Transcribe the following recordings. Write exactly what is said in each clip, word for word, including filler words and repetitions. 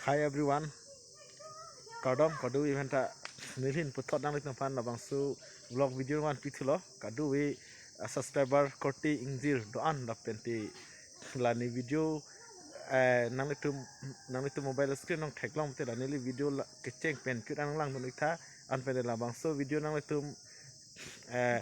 Hi everyone. Kardom, kardom, aphanta neli puthot nanglitum aphan labangso vlog video van pithulo. Kardom, a subscriber korte ingjir do-an lapen te la ne video, eh, nanglitum, nanglitum mobile screen along theklong te la neli video la kecheng pen kut an langdun-ik tha, anpen te labangso video nanglitum, eh,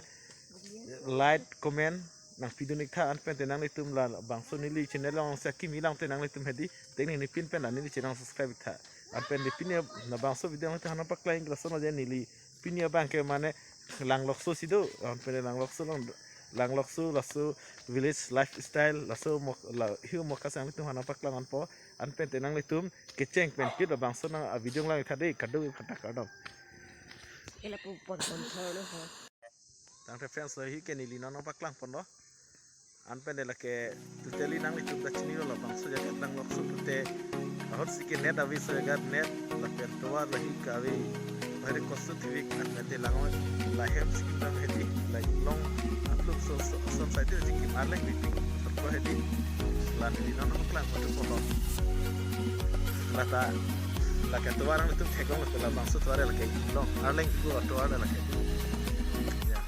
like, comment nangpidun-ik tha, anpen te nanglitum labangso neli channel along si akimi lang te nanglitum hedi, tengne ne pin pen la neli channel subscribe tha. Anpen te pini labangso video nanglitum aphan nangpaklang lason aja neli pini abang ke mane Langlokso si do, anpen te Langlokso along, Langlokso laso village lifestyle laso mok-, la hiu mokha si nanglitum aphan nangpaklang ponpo, anpen te nanglitum kecheng pen kit labangso nang a video lang tha dei, kardom, kata kardom. Ela pu pon pon thor lo ho. Tangte friends, lahi ke neli non nangpaklang ponlo. Anpen te lake totally nanglitum ta chinilo labangso ajaga Langlokso pute. Ahut si ke net ave, so ajaga net lapen tovar lahi ke ave. Bahari kostu thivik, anpen te langnon la hem si kim dam hedi, la inglong apluk so, so, son side si kim arleng biting. Ko hedi. La neli non nangpaklang ponpo ho. Lata, lake tovar nanglitum theklong lake labangso tovar lake inglong arleng ko tovar lake. Ya.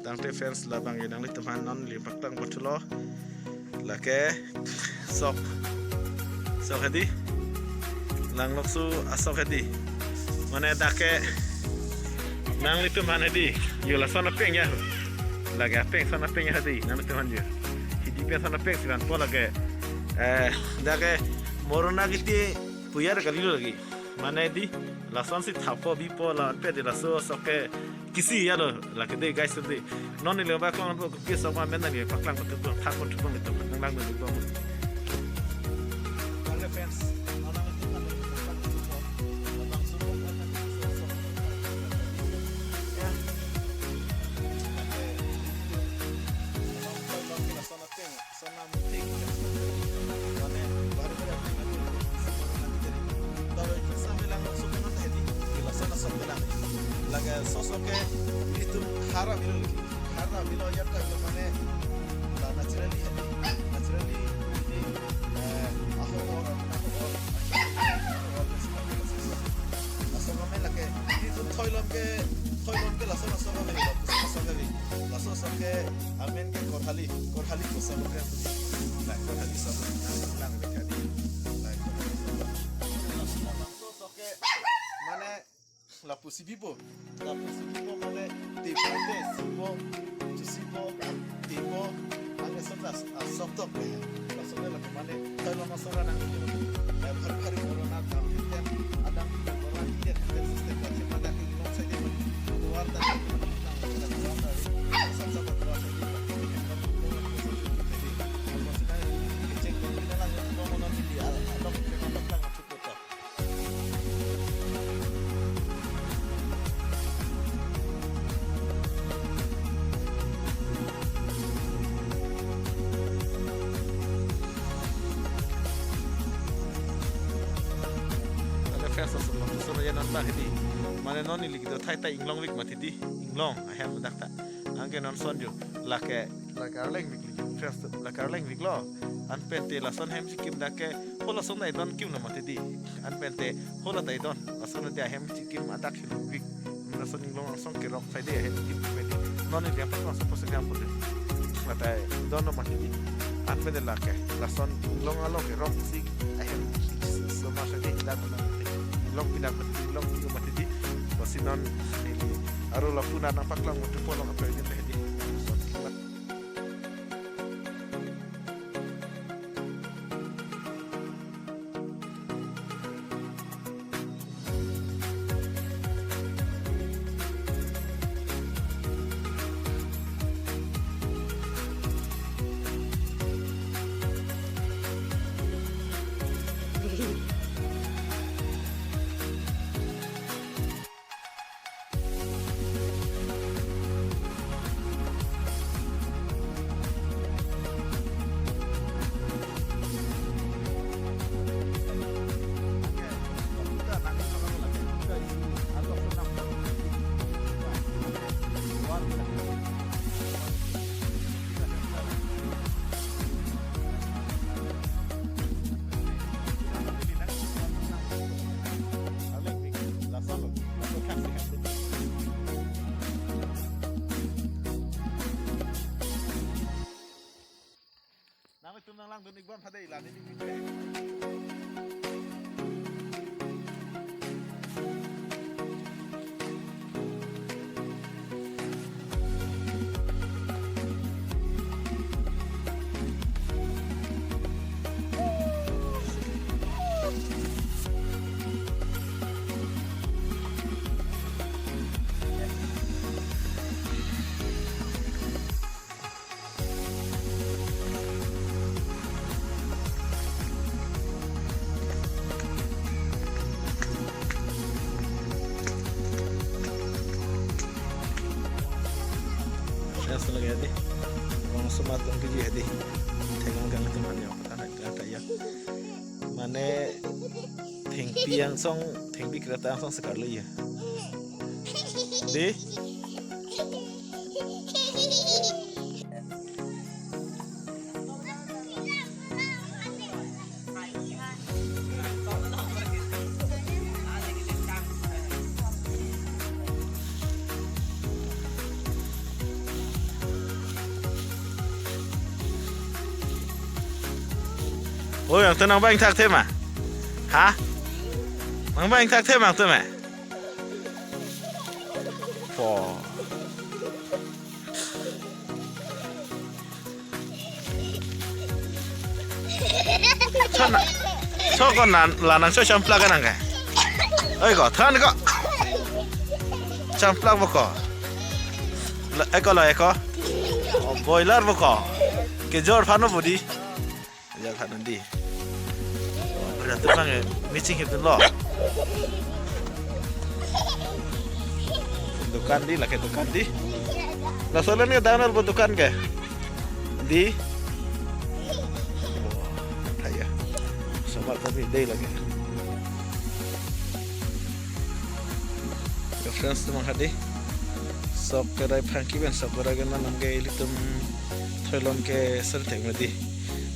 Tangte friends, labang ke nanglitum aphan non neli paklang ponlo. Lake sok. Sok hedi. Langlokso asok hedi. Mane dak ke nanglitum aphan hedi. Yo lason apeng ya. Lake apeng, son apeng ya hedi. Nanglitum aphan yo. Hidi pen son apeng si vanpo lake. Eh, dak ke morona kiti puyar kalilo lake. Mane di, lason si thapo bipo la pe di laso sok ke kisi ya lo, lake dei guys dei. Non neli nangpaklang ponpo, kopi sok ma men neli paklang ponpo, thak ponpo, nanglang neli ponpo. Kale friends, non nangtum kan neli paklang ponpo. Langsung kan neli sok sok. Ya. Oke. Langsung kan neli sok sok. Sona muting. Mane, baru baru muting. Baru itu sambil langsung ke mana tadi? Di lason asok bilang. Lake sosok ke itu hara bilo lagi. Hara bilo ya ta mane. La naturally, naturally ini, eh, ahok or, ahok or, ahok or, asok kami lake itu thoilom ke, thoilom ke lason asok kami, lason asok kami. Laso asok ke amen ke korhali, korhali ko sabon ke. Lai korhali sabon, lang korhali. Lai korhali sabon. Laso asok ke mane lapu si bipo, lapu si bipo mane tipo te sipo, tu sipo, tipo, mane soklas, ah, sok tok. Laso ke lapu mane thoilom asok nang, eh, bhar bhar corona kam, tem, adam corona, tem, tem, system ka, tem, ada ke long sai de, luar ta, luar ta, luar ta, sam sam luar ta, kecil, kecil, kecil, kecil, kecil, kecil, kecil, kecil, kecil, kecil, kecil, kecil, kecil, kecil, kecil, kecil, Ada fans asal lapuson aja non bang hedi. Mane non neli kedo thai ta inglongvik mati di, inglong ahem dak ta. Anke non son jo, lake, lake arlengvik liji, fans, lake arlengvik lo. Anpen te lason hem chikim dak ke, ho lason ta idon kim lo mati di. Anpen te ho la ta idon, lason dia hem chikim adak hilukvik. Lason inglong angsong kerok sai de hem chikim pe di. Non neli apat lason pos hem pun de. La ta idon lo mati di. Anpen te lake, lason inglong along kerok si ahem soma sai de dak lo mati. Inglong pinang mati, inglong pinang mati di. Lasi non neli aro lapu nang nangpaklang mutu polong apa ini teh di. Yang senang ya deh. Orang semat yang kerja ya deh. Tengah gang itu mana yang pertama itu ada ya. Mane thengpi angsong, thengpi kereta angsong sekarlo ya. Deh. Oi, ang tenang bang thak tema. Ha? Nang bang thak tema tema. Po. Chona. Choko nan la nang cho champlak nang ke. Oi ko, than ko. Champlak bo ko. La, eko la eko. Oh, boiler bo ko. Kejor phano budi. Ajak than nang di. Berarti bang eh, mixing hip lo. Dukan di, lake dukan di. Laso alen ke down lo dukan ke. Di. Wah, thaya. Sama tapi dei lake. Ke friends teman hadi. Sok kerai phangki pen sok kerai ke nanam ke ilitum thoilom ke sertek medi.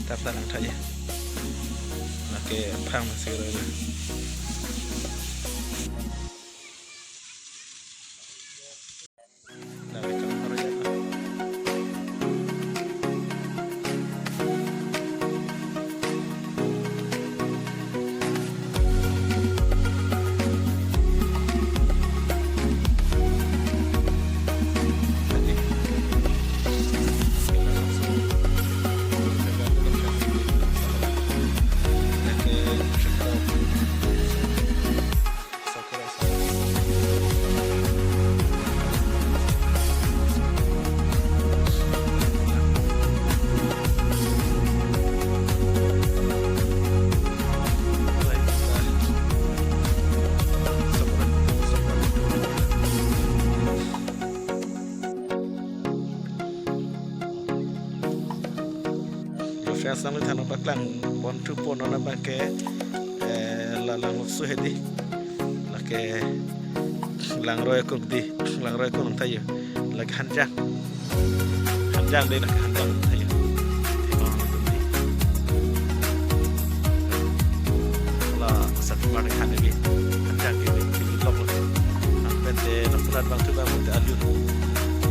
Tak tanang thaya. Lake phang masih kerai. Yo, fans nang than paklang pon thu pon non abang ke, eh, la Langvosu hedi. Lake Langroi kuk di, Langroi kuk nang thayo. Lake Hanjang. Hanjang dei, lake Hanjang nang thayo. La satu mari kan ini. Hanjang ke ini, ini lok lok. Lapen te lapurat bang tu bang mute alu.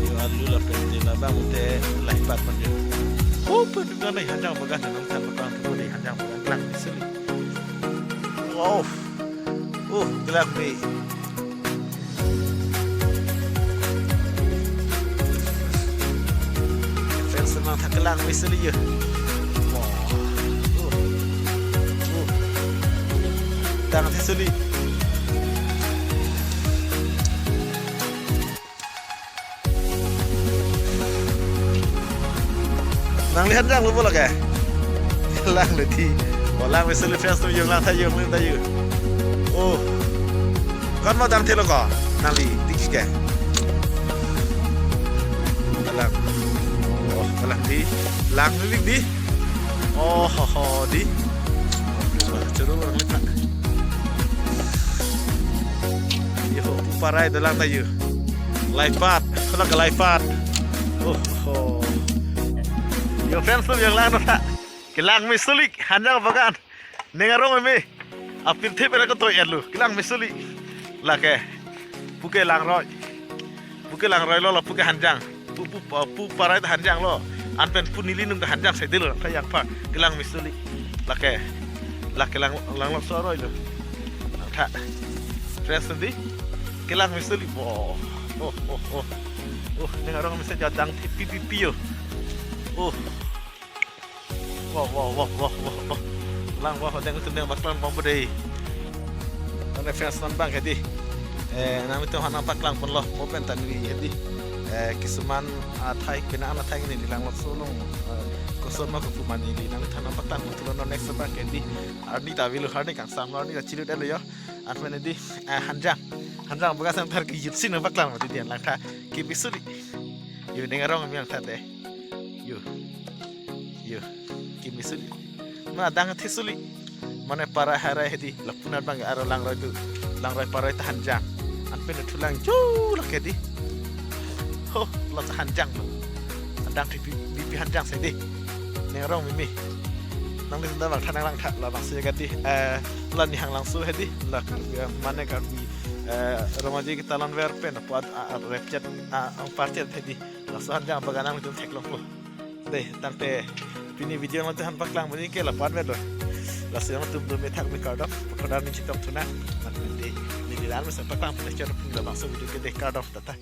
Yo alu lapen te la bang mute lai pat man yo. Oh, pen tu kan Hanjang bagan nang than patang tu dei Hanjang bagan lang di sini. Wow. Uh, gelak ni. Fans teman thak kelang misali ya. Wah. Uh. Uh. Tang sisuli. Nangli Hanjang lo bo lake. Lang le thi. Oh, lang le sele fans tu yung lang tha yung lang tha yung. Oh. Kon mo dam thelo ko. Nangli tiki ke. Lang. Oh, lang di. Lang le di. Oh, ho, ho, di. Churu lang le tha. Yo, pu parai dolang ta yo. Laipat, hala ka laipat. Oh, oh. Yo, fans tu yang lang ta. Kelang mesulik, Hanjang bagan. Neng arong me. Apin thep era ko toy elu. Kelang mesulik. Lake. Puke Langroi. Puke Langroi lo, lo puke Hanjang. Pu, pu, pu parai ta Hanjang lo. Anpen pu neli nung ta Hanjang side lo, nangtha jangpha kelang misuli. Lake, lake lang, langlokso aroi lo. Nangtha. Friends, nangdi kelang misuli. Wow. Oh, oh, oh. Oh, ning arong mesen jadang thipi pipi yo. Oh. Wow, wow, wow, wow, wow, wow. Lang wow, hodeng tundeng baklang bang budei. Nang friends non bang hedi. Eh, nangtum han nangpaklang ponlo, mo pen tanvi hedi. Eh, kisuman athai, pina athai neli langlokso along. Eh, koson ma kopu ma neli nangtum han nangpaklang pon thulo non next bang hedi. Arni ta avelo, arni kangsam lo, arni ta chilut-etlo yo. Anpen hedi, eh, Hanjang. Hanjang bagas nangtha ke jutsi nangpaklang mati dian langtha. Kimi suli. Yo, ning arong mi nangtha te. Yo. Yo. Kimi suli. Mana adang the suli. Mane parai harai hedi. Lapu-an bang aro langroi do. Langroi parai ta Hanjang. Anpen thulang chu lake hedi. Ho, lo ta Hanjang lo. Adang thipi pipi Hanjang side. Ning arong mimi. Nangli sunda bang thanang langtha, labangso jaga hedi. Eh, la Nihang Langso hedi. La Karbi, eh, mane Karbi, eh, Rong Aje ketalon ver pen apot, ah, ah, rep chet, ah, ah, par chet hedi. Laso Hanjang bagan nangtum theklongpo. Dei, tangte pini video nangtum han paklang pini ke la-an avelo. Laso nangtum do me thak me kardom, pakardom ni chitom thuna. Mati dei, neli la-an mesen paklang pini chot pini labangso video ke dei, kardom tata.